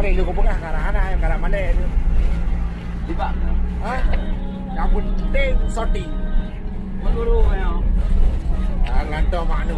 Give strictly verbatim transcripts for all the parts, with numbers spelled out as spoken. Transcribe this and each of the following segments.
Lu kupeugah karah hana, karah malèe tu. Tibak. Ha? Yang penting shooting. Menurut saya. Ah, ngantor mak nu.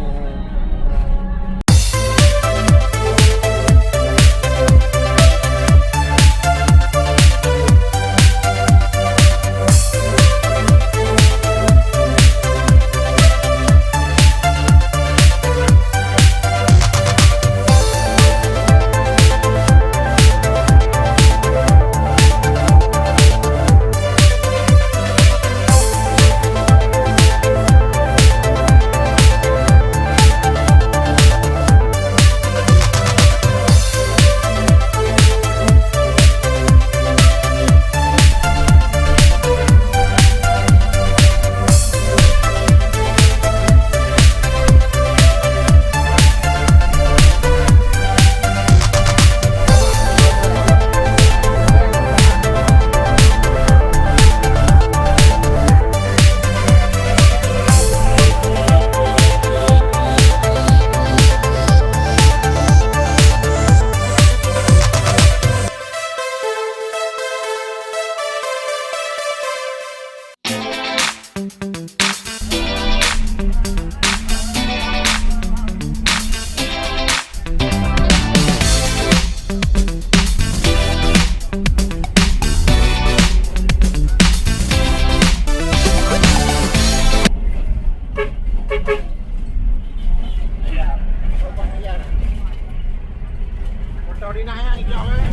Motor di nah, ya, hijau, eh.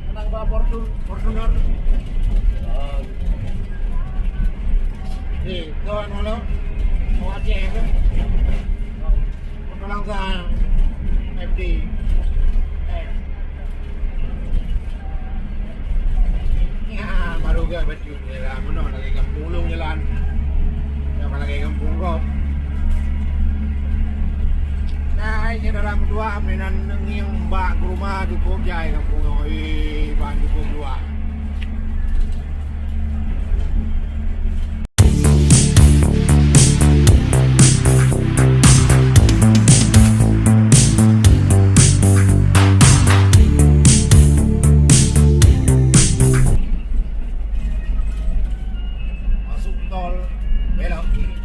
Kenang ba Fortun-, Fortuner. Oh. Eh, kawan malu. Awak Aceh tu. Motor langsung. F D. Eh. Ya, baru ga. Yalah, meunoe lagèe gampông ulôn jalan. Nyoe ka lagèe gampông gob. Nah, hai syedara meutuah, meunan ngieng bak keuruma cukôp jai gampông nyoe. Ih, ban cukôp luwah. Masuk tol, belok kiri.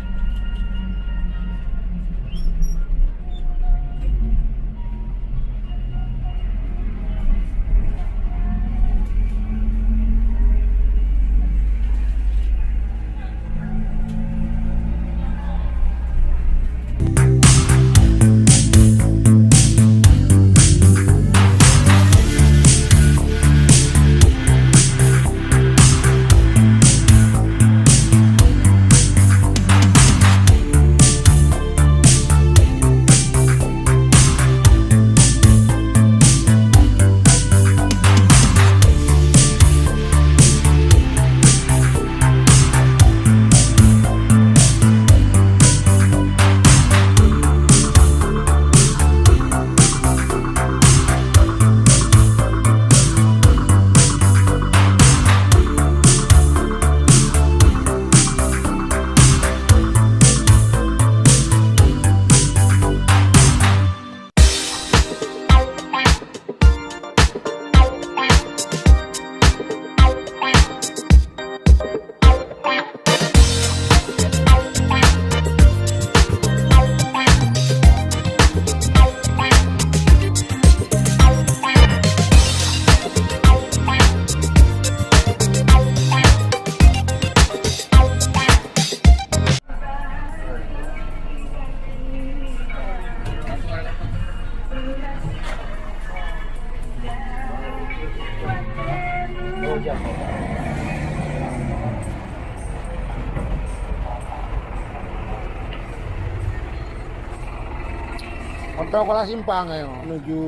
Motor Kuala Simpang, eh, menuju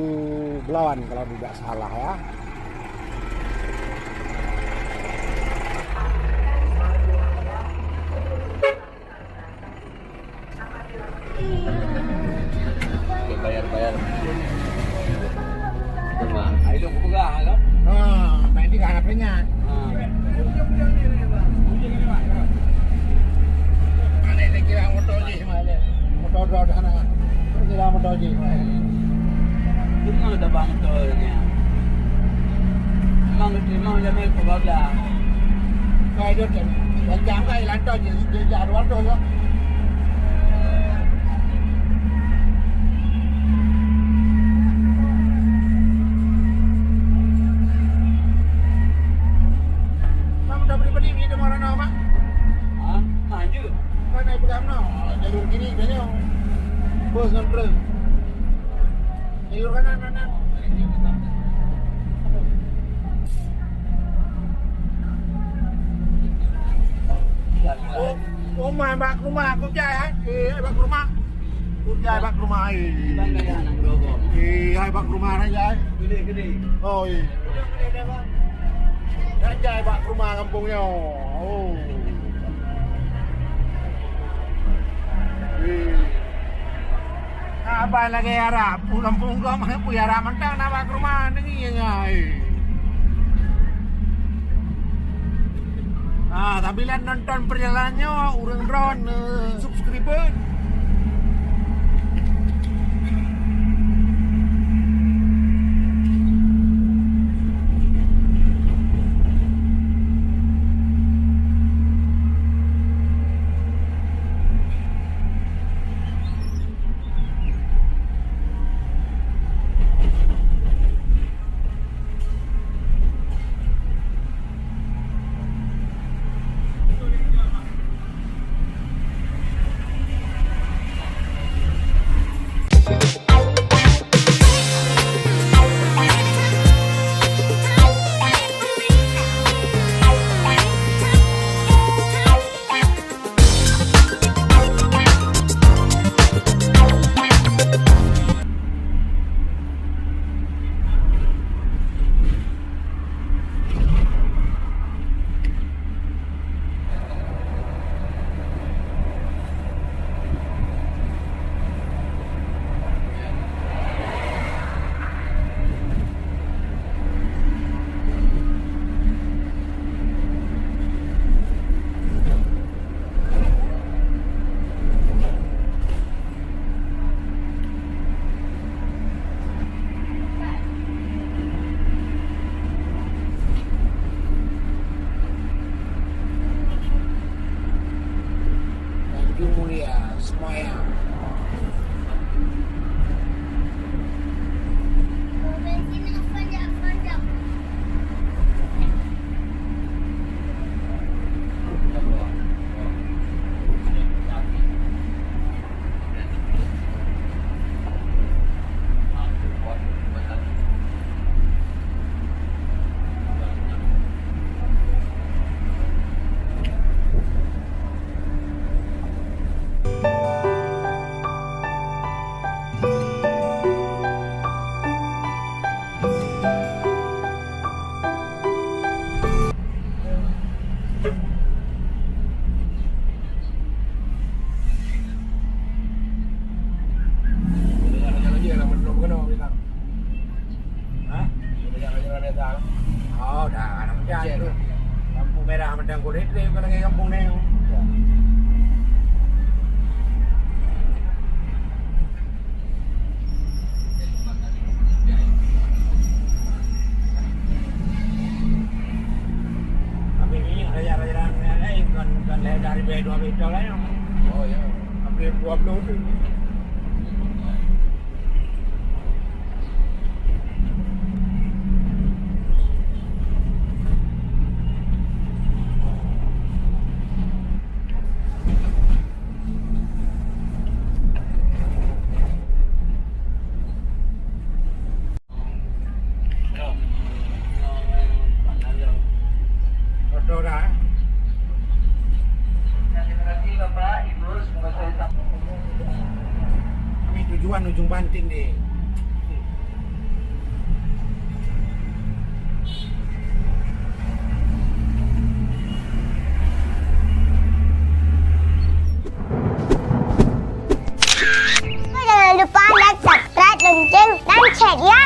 Belawan kalau tidak salah, ya. Bayar, bayar. Cuma, ayo dong, peugah, kan? Ha, main tiga anak peringkat. Ha. Balik lagi lah motor jih, balik. Motor dua dah nak. Lagi lah motor jih, balik. Cuma ada bang motor ni. Memang, memang jamé keu babla. Kai dot kan. Bancang kai lantau je, je, je, dua ratus lah. Bang, udah beri-beri ni demoran apa? Ah, maju. Kan naik pegang no. Jalur kiri, tanya. Bos nonton. Jalur kanan, kanan. Oh, oh, mai bak rumah, aku jai, eh. Eh, bak rumah. Aku jai bak rumah, eh. Eh, hai bak rumah, hai, jai. Oh, eh. Dah jai bak rumah kampung nyoe. Oh. Eh. Saban lagèe Arab, pulang punggong mana pun Arab mantong na bak rumah nangis ngai. Ah, tapi lah nonton perjalanan nyoe ureueng droen, eh, subscriber. Tanjung Mulia, Semayang. Hah? Oh, dah, anak muda tu. Lampu merah mantong kulit, dia bukan lagi kampung ni. Ya. Tapi ni raja-raja lain kan, kan lahir dari B dua B dua lain. Oh, ya. Hampir dua puluh tu. Oto dah, eh? Kami tujuan Ujung Banting ni. Jangan lupa like, subscribe, lonceng, dan share ya.